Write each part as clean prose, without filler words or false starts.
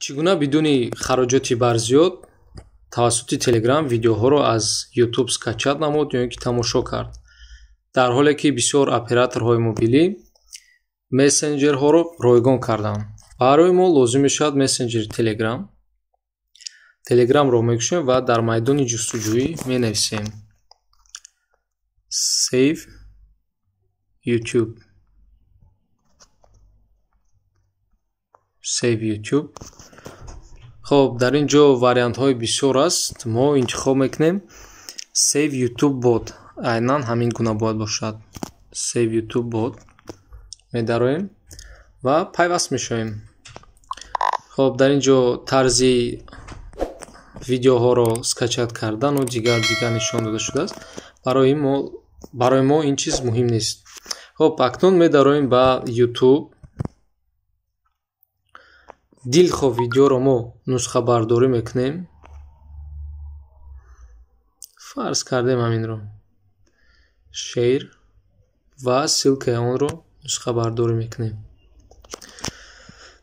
Чӣ гуна бидуни хароҷоти барзиёд тавассути Telegram видеоҳоро аз YouTube скачать намуд ё ин ки тамошо кард, дар ҳоле ки бисёр операторҳои мобилӣ мессенҷерҳоро ройгон карданд? Барои мо лозим мешавад мессенҷери Telegram. Телеграмро мекушем ва дар майдони ҷустуҷӯӣ менависем Save YouTube. Save YouTube. Хоб, дар ин ҷо вариантҳои бисёр аст. Мо интихоб мекунем Save YouTube Bot. Айнан ҳамин гуна бояд бошад. Save YouTube Bot медароем ва пайваст мешавем. Хоб, дар ин ҷо тарзи видеоҳоро скачать кардану дигар дигар нишон дода шудааст. Барои мо ин чиз муҳим нест. Хоб, акнун медароем ба YouTube. Дилхоҳ видеоро мо нусхабардорӣ мекунем. Фарз кардем ҳаминро. Share ва ссилкаи онро нусхабардорӣ мекунем.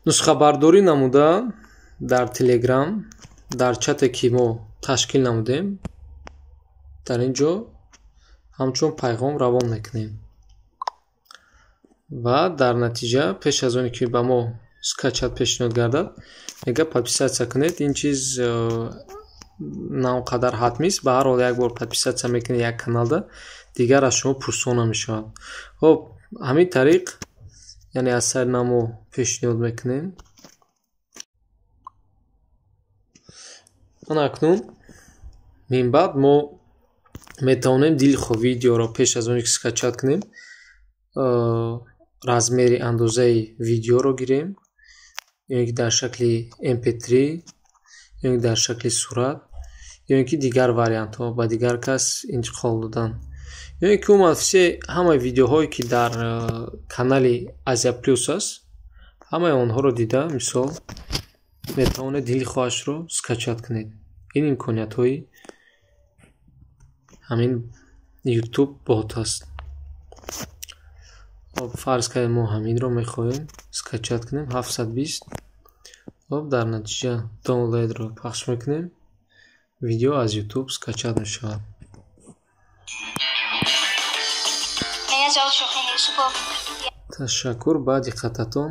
Нусхабардорӣ намуда дар Telegram, дар чате ки мо ташкил намудем, дар ин ҷо ҳамчун пайғом равон мекунем. Ва дар натиҷа пеш аз оне ки ба мо скачать пешниҳод гардад, мега подписаться кунед. Ин чиз на он қадар ҳатмист. Ба ҳар ҳол як бор подписаться мекунед як каналда, дигар аз шумо пурсон намешавад. Хоб, ҳамин тариқ, яъне аз сари нав мо пешниҳод мекунем. Ана акнун минбаъд мо метавонем дилхоҳ видеоро пеш аз оне ки скачать кунем, размери андозаи видеоро гирем, ё ин ки дар шакли mp3, ё ин ки дар шакли сурат, ё ин ки дигар вариантҳо ба дигар кас интиқол додан, ё ин ки умуман все ҳамаи видеоҳое ки дар канали Азия Плюс аст, ҳамаи онҳоро дида, мисол, метавонед дилхоҳашро скачать кунед. Ин имкониятҳои ҳамин YouTube бот аст. Хоб, фарз кардем мо ҳаминро мехоҳем скачать кунем, 720. Хоб, дар натиҷа download-ро пахш мекунем, видео аз YouTube скачать мешавад. Ташаккур ба диққататон.